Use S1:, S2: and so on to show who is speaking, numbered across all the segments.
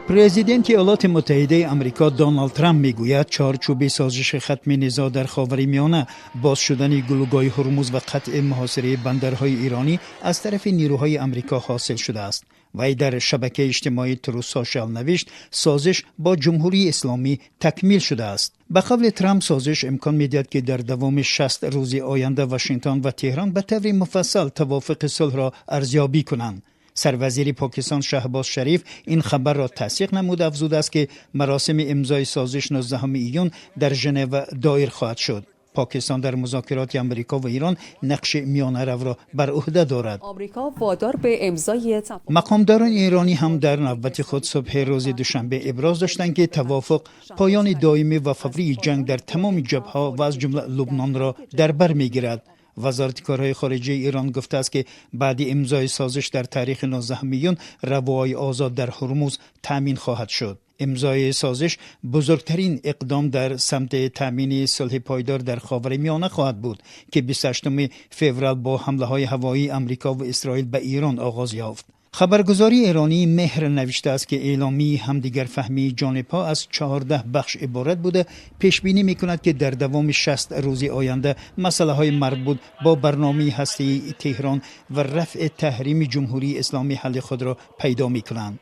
S1: Президенти Иёлоти Муттаҳидаи Амрико Доналд Трамп мегӯяд, чорчӯби созиши хатми низоъ дар Ховари Миёна, боз шудани гулӯгоҳи Ҳурмуз ва қатъи муҳосираи бандарҳои иронӣ аз тарафи нерӯҳои Амрико ҳосил шудааст. Вай дар шабакаи иҷтимоии Truth Social навишт, созиш бо Ҷумҳурии Исломӣ такмил шудааст. Ба қавли Трамп, созиш имкон медиҳад, ки дар давоми 60 рӯзи оянда Вашингтон ва Теҳрон ба таври муфассал тавофуқи сулҳро арзёбӣ кунанд. Сарвазири Покистон Шаҳбоз Шариф ин хабарро тасдиқ намуда, афзудааст, ки маросими имзои созиш 19 июн дар Женева доир хоҳад шуд. Покистон дар музокироти Амрико ва Ирон нақши миёнаравро бар уҳда дорад.
S2: آمریکا وادار به امضای
S1: мақомдорони эронӣ ҳам дар навбати худ субҳи рӯзи душанбе иброз доштанд, ки тавофуқ поёни доимӣ ва фаврии ҷанг дар тамоми ҷабҳаҳо ва аз ҷумла Лубнонро дар бар мегирад. Вазорати корҳои хориҷии Эрон гуфтааст, ки баъди имзои созиш дар таърихи 19 июн равои озод дар Ҳурмуз таъмин хоҳад шуд. Имзои созиш бузургтарин иқдом дар самти таъмини сулҳи пойдор дар Ховари Миёна хоҳад буд, ки 28 феврал бо ҳамлаҳои ҳавоии Амрико ва Исроил ба Эрон оғоз ёфт. Хабаргузории эронии Меҳр навиштааст, ки эъломияи ҳамдигарфаҳмии ҷонибҳо аз 14 бахш иборат буда, пешбинӣ мекунад, ки дар давоми 60 рӯзи оянда масъалаҳои марбут бо барномаи ҳастаии Теҳрон ва рафъи таҳрими Ҷумҳурии Исломӣ ҳалли худро пайдо мекунанд.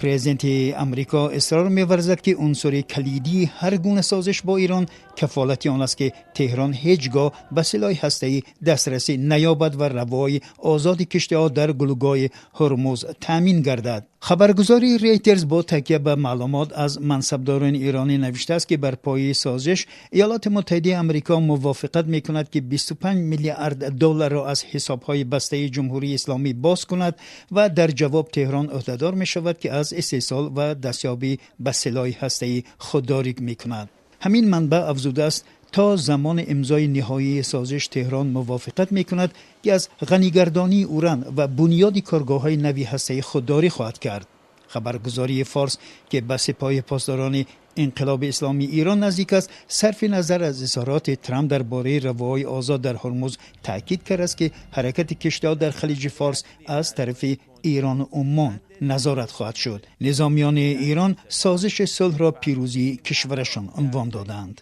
S1: Президенти Амрико исрор меварзад, ки унсури калидии ҳар гуна созиш бо Ирон кафолати он аст, ки Теҳрон ҳеҷ гоҳ ба силоҳи ҳастаӣ дастрасӣ наёбад ва равои озоди киштиҳо дар гулӯгоҳи Ҳурмуз таъмин гардад. Хабаргузории Рейтерс бо такя ба маълумот аз мансабдорони эронӣ навиштааст, ки бар пояи созиш Иёлоти Муттаҳидаи Амрико мувофиқат мекунад, ки 25 миллиард долларро аз ҳисобҳои бастаи Ҷумҳурии Исломӣ боз кунад ва дар ҷавоб Теҳрон ӯҳдадор мешавад, ки аз истеҳсол ва дастёбӣ ба силоҳи ҳастаӣ худдорӣ мекунад. Ҳамин манбаъ афзудааст, то замони имзои ниҳоии созиш Теҳрон мувофиқат мекунад, ки аз ғанигардонии уран ва бунёди коргоҳҳои нави ҳастаӣ худдорӣ хоҳад кард. Хабаргузории Форс, ки ба Сипоҳи Посдорони Инқилоби Исломии Ирон наздик аст, сарфи назар аз изҳороти Трамп дар бораи равоҳои озод дар Ҳурмуз, таъкид кардааст, ки ҳаракати киштиҳо дар Халиҷи Форс аз тарафи Эрону Уммон назорат хоҳад шуд. Низомиёни Эрон созиши сулҳро пирӯзии кишварашон унвон доданд.